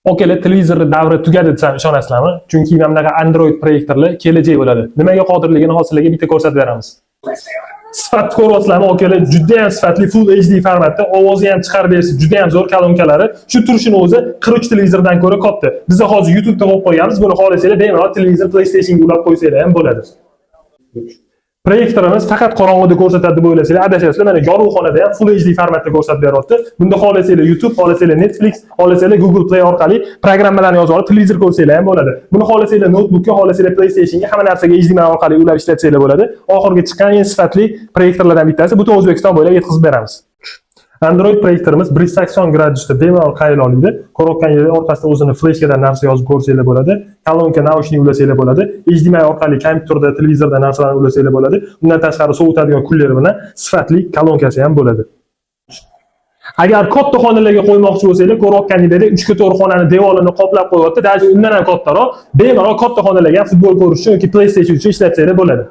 Okalar, televizorni davri tugadi desam, ishonasizlarmi? Chunki mana bunaqa Android proyektorlar kelajak bo'ladi. Nimaga qodirligini hozir sizlarga bitta ko'rsatib beramiz. Sifatni ko'ryapsizlarmi, okalar? Juda ham sifatli, Full HD formatda, ovozi ham chiqarib bersa juda ham zo'r kolonkalari. Shu turishini o'zi 43 televizordan ko'ra katta. Biz hozir YouTube'da qo'yib qo'yganmiz. Buni xohlasanglar, bemalol televizor, PlayStationga ulab qo'ysanglar ham bo'ladi. Proyektorimiz faqat qorong'uda ko'rsatadi deb o'ylasanglar, adashasizlar. Mana, yorug' xonada ham Full HD formatda ko'rsatib beryapti. Bunda xohlasanglar YouTube, xohlasanglar Netflix, xohlasanglar Google Play orqali programmalarni yozib olib televizor ko'rsanglar ham bo'ladi. Buni xohlasanglar noutbukka, xohlasanglar PlayStationga, hamma narsaga HDMI orqali ulab ishlatsanglar bo'ladi. Oxirgi chiqqan eng sifatli proyektorlardan bittasi. Butun O'zbekiston bo'ylab yetkazib beramiz. Android proyektorimiz 180 gradusda bemalol qayila oladi. Ko'rayotgan yerda orqasida o'zini fleshkadan narsa yozib ko'rsanglar bo'ladi. Kolonka, наушник ulasanglar bo'ladi. HDMI orqali kompyuterda, televizorda narsalarni ulasanglar bo'ladi. Undan tashqari sovutadigan kuleri bilan sifatli kolonkasi ham bo'ladi. Agar katta xonalarga qo'ymoqchi bo'lsanglar, ko'rayotganingizdek 3 ga 4 xonani devorini qoplab qo'yapti, даже undan ham kattaroq. Bemalol katta xonalarga ham futbol ko'rish uchun yoki PlayStation uchun ishlatsanglar bo'ladi.